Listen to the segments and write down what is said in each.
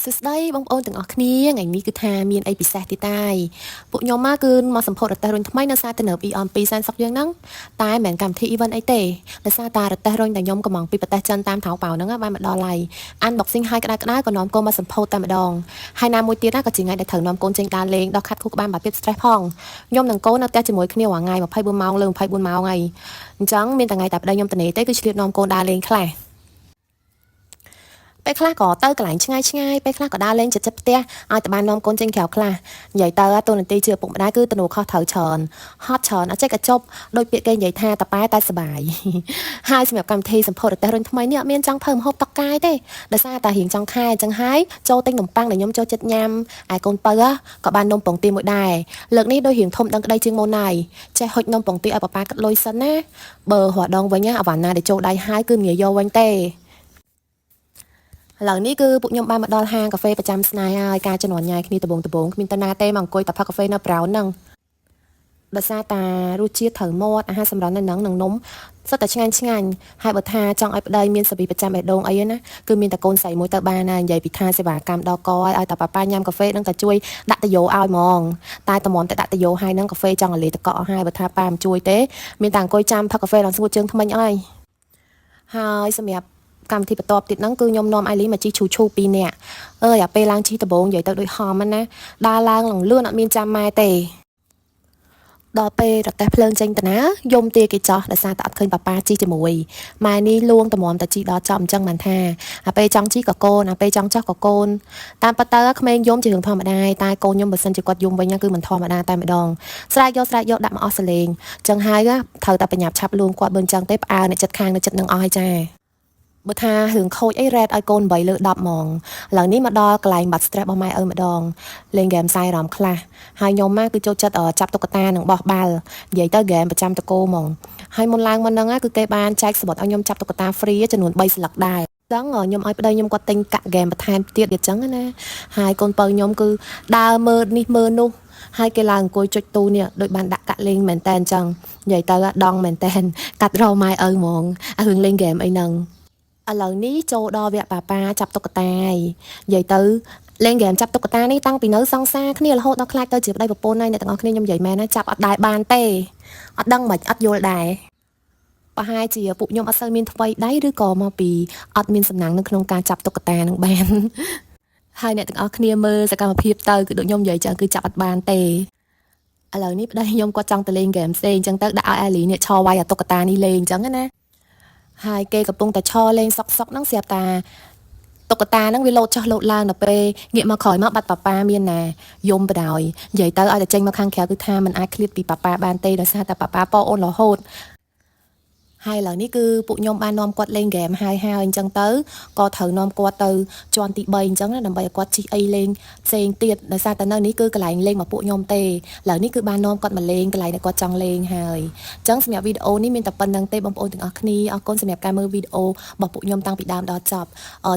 សួស្តីបងប្អូនទាំងអស់គ្នាថ្ងៃនេះគឺថាមានអីពិសេសទៀតតែពួកខ្ញុំមកគឺមកសម្ពោធរទេះរុញថ្មីនៅសាទំនើប Aeon 2សែនសុកយើងហ្នឹងតែមិនមែនកម្មវិធី event អីទេដោយសារតារទេះរុញដែលខ្ញុំកំងពីប្រទេសចិនតាមថៅប៉ៅហ្នឹងបានមកដល់ហើយ unboxing ឲ្យក្តៅក្តៅក៏នាំកូនមកសម្ពោធតែម្ដងហើយណាមួយទៀតណាក៏ជាថ្ងៃដែលត្រូវនាំកូនចេញដើរលេងដោះខាត់ខួរក្បាលបាត់ភាព stress ផងខ្ញុំនិងកូននៅផ្ទះជាមួយគ្នារាល់ថ្ងៃ24ម៉ោងលើ24ម៉ោងហើយអញ្ចឹងមានតែថ្ងៃតែប្តីខ្ញុំតនេទេគឺឆ្លៀតនាំកូនដើរលេងខ្លះ ពេលខ្លះក៏ទៅកន្លែងឆ្ងាយឆ្ងាយពេលខ្លះក៏ដើរលេងចិត្តចិត្តផ្ទះឲ្យតែបាននាំកូនចេញក្រៅខ្លះនិយាយទៅតួនាទីជាឪពុកម្ដាយគឺទំនួលខុសត្រូវច្រើនហត់ច្រើនអត់ចេះក៏ជប់ដោយពាក្យគេនិយាយថាតប៉ែតែសបាយ ហើយសម្រាប់កម្មវិធីសម្ពោធរទេះរុញថ្មីនេះអត់មានចង់ភើមហូបតកកាយទេដោយសារតែរៀងចង់ខែអញ្ចឹងហើយចូលទិញនំប៉័ងដែលខ្ញុំចូលចិត្តញ៉ាំឯកូនពៅក៏បាននំពងទាមួយដែរលើកនេះដូចរៀងធំដឹងក្តីជាងមុនហើយចេះហុចនំពងទាឲ្យប៉ាប៉ាកាត់លុយសិនណាបើរដងវិញអវ៉ាន់ណាដែលចូលដៃហើយគឺងាយយកវិញទេឥឡូវនេះគឺពួកខ្ញុំបានមកដល់ហាងកាហ្វេប្រចាំស្នេហ៍ហើយការជំនាន់ញ៉ាយគ្នាដបងដបងគ្មានតណាទេមកអង្គុយតែផឹកកាហ្វេនៅប្រោនហ្នឹងដោយសារតារសជាតិត្រូវមាត់អាហារសម្រន់នៅហ្នឹងនឹងនំសុទ្ធតែឆ្ងាញ់ឆ្ងាញ់ហើយបើថាចង់ឲ្យប្តីមានសវីប្រចាំបេះដូងអីណាគឺមានតែកូនស្រីមួយទៅបានណានិយាយពីថាសេវាកម្មដល់កឲ្យឲ្យតែប៉ាប៉ាញ៉ាំកាហ្វេនឹងតែជួយដាក់តយោឲ្យហ្មងតែតម្រាំតែដាក់តយោឲ្យហ្នឹងកាហ្វេចង់ឲ្យលេតកក់ឲ្យបើថាប៉ាមិនជួយទេមានតែអង្គុយចាំផឹកកាហ្វេឡើងស្ងួតជើងថ្មិញអើយហើយសម្រាប់កម្មវិធីបន្ទាប់ទៀតហ្នឹងគឺខ្ញុំនាំអៃលីមកជិះឈូឈូ2នាក់អើយអាពេលឡើងជិះដំបងនិយាយទៅដូចហមណាដើរឡើងលងលឿនអត់មានចាំម៉ែទេដល់ពេលរទេះភ្លើងចេញតាណាយំទាគេចោះដោយសារតែអត់ឃើញប៉ាប៉ាជិះជាមួយម៉ែនេះលួងតម្រាំតែជិះដល់ចប់អញ្ចឹងបានថាអាពេលចង់ជិះក៏កូនអាពេលចង់ចោះក៏កូនតាមប៉ាទៅក្មេងយំជារឿងធម្មតាតែកូនខ្ញុំបើសិនជាគាត់យំវិញគឺមិនធម្មតាតែម្ដងស្រែកយកស្រែកយកដាក់មកអស់សលេងអញ្ចឹងហើយត្រូវតែបញ្ញាប់ឆាប់លួងគាត់បើអញ្ចឹងទេផ្អើអ្នកចិត្តខាងនៅចិត្តនឹងអស់ហើយចាបើថារឿងខូចអីរ៉េតឲ្យកូន8លើ10ហ្មងឥឡូវនេះមកដល់កន្លែងបាត់ stress របស់ម៉ែឪម្ដងលេងហ្គេមសាយអារម្មណ៍ខ្លះហើយខ្ញុំមកគឺចូលចិត្តចាប់តុក្កតានិងបោះបាល់និយាយទៅហ្គេមប្រចាំតកូហ្មងហើយមុនឡើងមកហ្នឹងគឺគេបានចែកសំបុត្រឲ្យខ្ញុំចាប់តុក្កតា free ចំនួន3ស្លឹកដែរដឹងខ្ញុំឲ្យប្តីខ្ញុំគាត់ទិញកាក់ហ្គេមបន្ថែមទៀតអញ្ចឹងណាហើយកូនពៅខ្ញុំគឺដើរមើលនេះមើលនោះហើយគេឡើងអង្គុយចុចទូនេះដូចបានដាក់កាក់លេងមែនតែនអញ្ចឹងនិយាយទៅដងមែនតែនកាត់រម៉ែឪហ្មងអារឿងលេងហ្គេមអីហ្នឹងឥឡូវនេះចូលដល់វគ្គប៉ាប៉ាចាប់តុក្កតាយនិយាយទៅលេងហ្គេមចាប់តុក្កតានេះតាំងពីនៅសង្សារគ្នារហូតដល់ខ្លាចទៅជាប្តីប្រពន្ធហើយអ្នកទាំងអស់គ្នាខ្ញុំនិយាយមែនណាចាប់អត់ដែរបានទេអត់ដឹងមិនអត់យល់ដែរប្រហែលជាពួកខ្ញុំអត់សូវមានថ្វីដៃឬក៏មកពីអត់មានសំណាងនៅក្នុងការចាប់តុក្កតានឹងបានហើយអ្នកទាំងអស់គ្នាមើលសកម្មភាពទៅគឺដូចខ្ញុំនិយាយចឹងគឺចាប់អត់បានទេឥឡូវនេះប្តីខ្ញុំគាត់ចង់ទៅលេងហ្គេមផ្សេងអញ្ចឹងទៅដាក់ឲ្យអេលីនេះឈរវាយអាតុក្កតានេះលេងអញ្ចឹងណាហើយគេកំពុងតែឈរលេងសុកសុកហ្នឹងស្រាប់តាតុក្កតាហ្នឹងវាលោតចុះលោតឡើងដល់ពេលងាកមកក្រោយមកបាត់ប៉ាប៉ាមានណាយំបដ ாய் និយាយទៅឲ្យតែចេញមកខាងក្រៅគឺថាมันអាចឃ្លាតពីប៉ាប៉ាបានទេដោយសារតែប៉ាប៉ាប៉អូនរហូតហើយឥឡូវនេះគឺពួកខ្ញុំបាននាំគាត់លេងហ្គេមហើយហើយអញ្ចឹងទៅក៏ត្រូវនាំគាត់ទៅជាន់ទី3អញ្ចឹងណាដើម្បីឲ្យគាត់ជិះអីលេងផ្សេងទៀតដោយសារតែនៅនេះគឺកន្លែងលេងមកពួកខ្ញុំទេឥឡូវនេះគឺបាននាំគាត់មកលេងកន្លែងដែលគាត់ចង់លេងហើយអញ្ចឹងសម្រាប់វីដេអូនេះមានតែប៉ុណ្្នឹងទេបងប្អូនទាំងអស់គ្នាអរគុណសម្រាប់ការមើលវីដេអូរបស់ពួកខ្ញុំតាំងពីដើមដល់ចប់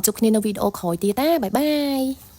ជួបគ្នានៅវីដេអូក្រោយទៀតណាbye bye.